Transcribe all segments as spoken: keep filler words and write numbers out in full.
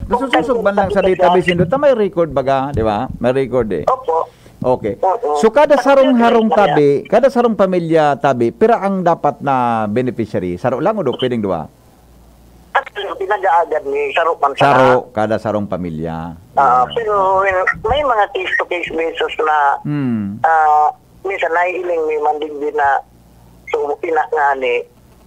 Sususog man lang sa database nindo, ta may record baga, di ba? May record eh. Opo. Okay. Oo. So, kada Kasi sarong siyempre, harong kaya tabi, kada sarong pamilya tabi, pira ang dapat na beneficiary? Saro lang o do, pwedeng duwa? Actually, pinag-aagad ni saro man sana. Saro, kada sarong pamilya. Ah, Yan. Pero, well, may mga case-to-case basis na, Hmm. ah, minsan naiiling mi man digdi na, so, ina nga ni,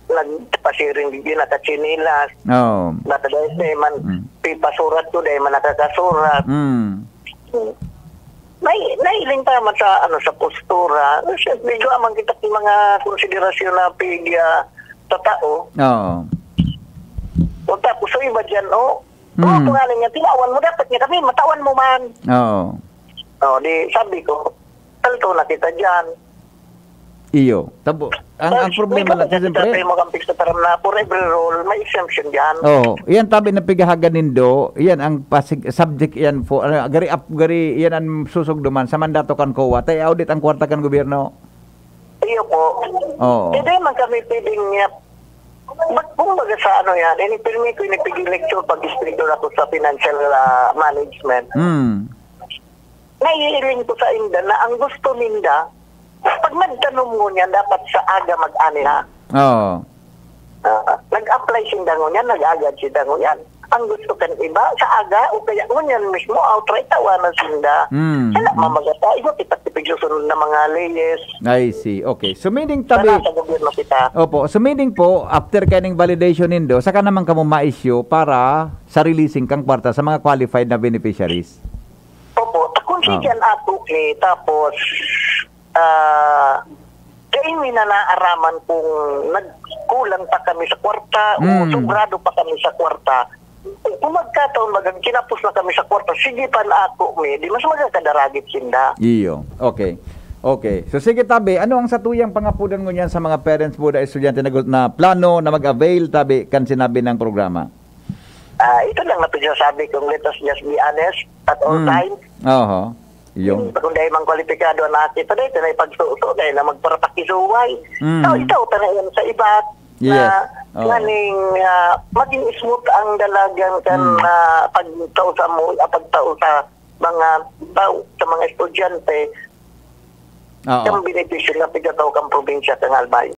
nagpasiring digdi na katsinilas. Oo. Baka dahil sa man, Mm. pipasurat ko, dahil man nakakasurat. Mm. May, nailing pa naman sa, ano, sa postura. Siyempre, medyo amang kita yung mga konsiderasyon na pig, ah, sa tao. Oo. O tapos, sa iba dyan, oh, Mm. oh, kung ano nga, tinawan mo, dapat nga kami, matawan mo man. Oo. Oh, di, sabi ko, palto na kita dyan. Iyo. Tabo. Ang, ang Tapos, problema may lang, kasi kapatid siyempre, tayo, magkampis sa taram na for every rule, may exemption dyan. Oo. Yan tabi na pigahagan nindo, yan ang pasig-, subject yan for, ano, gari ap-, gari, yan ang susugduman sa mandato kan COA, tay audit ang kwarta kan gobyerno. Iyo po. Oo. Hindi man kami pwedeng niya, ba't kumbaga sa ano yan, inipirmi ko, inipig-lecture pag-explain ako sa financial, ah, management. Hmm. Naiiling ko sa inda na ang gusto ninda, pag nagtanom ngunyan, dapat sa aga mag-ani na. Oo. Ah, nag-apply sinda ngunyan, nag-agad sinda ngunyan. Ang gusto kan iba, sa aga, o kaya ngunyan mismo, outright, tawanan sinda. Hmm. Wala, mamagata, iba kita tipig susunod na mga leyes. I see. Okay. So, meaning tabi Para sa gobyerno kita. Opo. So, meaning po, after kaning validation nindo, saka naman kamo ma-issue para sa releasing kang kwarta sa mga qualified na beneficiaries? Opo. Kung Ah. siya ako, eh, tapos, ah, kain mi na naaraman kung nagkulang pa kami sa kwarta o Mm. sobrado pa kami sa kwarta. Kung magkataon, magang kinapos na kami sa kwarta, sige pa na ako, mi, di mas magkakadaragit sinda. Iyo. Okay. Okay. So, sige, tabi, ano ang satuyang pangapodan ngunyan sa mga parents mo na estudyante na gu-, na plano na mag-avail, tabi, kan sinabi ng programa? Ah, ito lang na pinasasabi kong let us just be honest at all Mm. time. Oho. Yung Kung dahil mang kwalipikado ang nakita, dahil na ipagsuso, dahil na magparapakisuway. Mm. So, ikaw, tanayan sa iba Yes. na Oo. kaning, ah, maging smooth ang dalagan kan, Mm. ah, pagtao sa mo, ah, pagtao sa mga tao, sa mga estudyante, Oo. kan benepisyo na pigataw kan probinsya kan Albay.